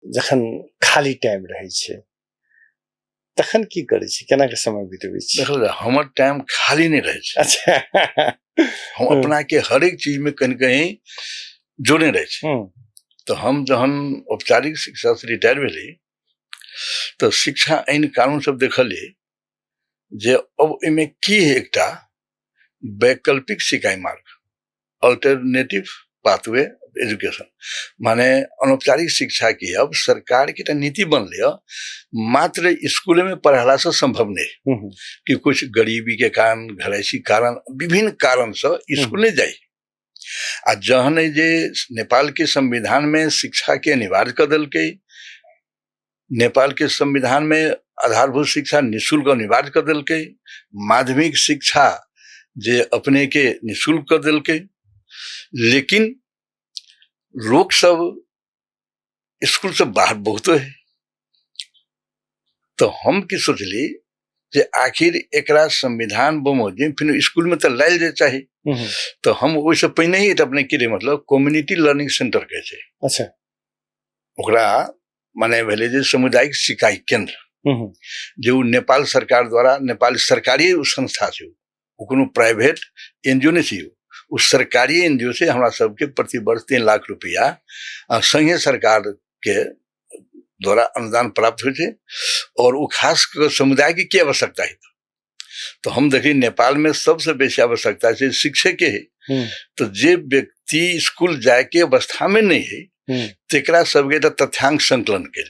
जखन खाली टाइम रहै छै तखन की करै छी, केना के समय बितबै छी? देखल, हमर टाइम खाली नहि रहै छै। हम अपना के हरेक चीज में कहीं कहीं जोड़ने रहै छी। तऽ हम जहन औपचारिक शिक्षा से रिटायर भेली तऽ शिक्षा ऐन कानून सब देखलियै जे अब एहिमे की है, एकटा वैकल्पिक सिकाई मार्ग, अल्टरनेटिव पाथवे एजुकेशन, माने अनौपचारिक शिक्षा की अब सरकार के एकटा नीति बनलै है, मात्र स्कूल में पढ़ला से संभव नहीं कि कुछ गरीबी के कारण, घरैसी कारण, विभिन्न कारण से स्कूल नहीं जाए। आ जहन जे नेपाल के संविधान में शिक्षा के अनिवार्य कर देलकै, नेपाल के संविधान में आधारभूत शिक्षा निःशुल्क अनिवार्य कर देलकै, माध्यमिक शिक्षा जे अपने के निःशुल्क कर देलकै, लेकिन लोग सब स्कूल से बाहर बहुतो है। तो हम की सोचली जे आखिर एकरा संविधान बमोजिम फिर स्कूल में तो लायल जाय चाही। तो हम ओहिसँ पहिने ही अपने की रहे, मतलब कम्युनिटी लर्निंग सेंटर कहै छै। ओकरा माने भेलै जे सामुदायिक सिकाई केंद्र, जे ओ नेपाल सरकार द्वारा, नेपाल सरकारी ओ संस्था छै, ओ कोनो प्राइवेट एनजीओ नहि छै, ओ सरकारी एनजीओ छै। हमरा सबके प्रति वर्ष 3 लाख रुपया संघीय सरकार के द्वारा अनुदान प्राप्त होइ छै और ओ खास कऽ समुदाय के की आवश्यकता है, तो हम देखी नेपाल में सबसे बेसी आवश्यकता छै शिक्षक के है। तो जे व्यक्ति स्कूल जाए के अवस्था में नहीं है, तेकरा सबके एकटा तथ्यांक संकलन केली।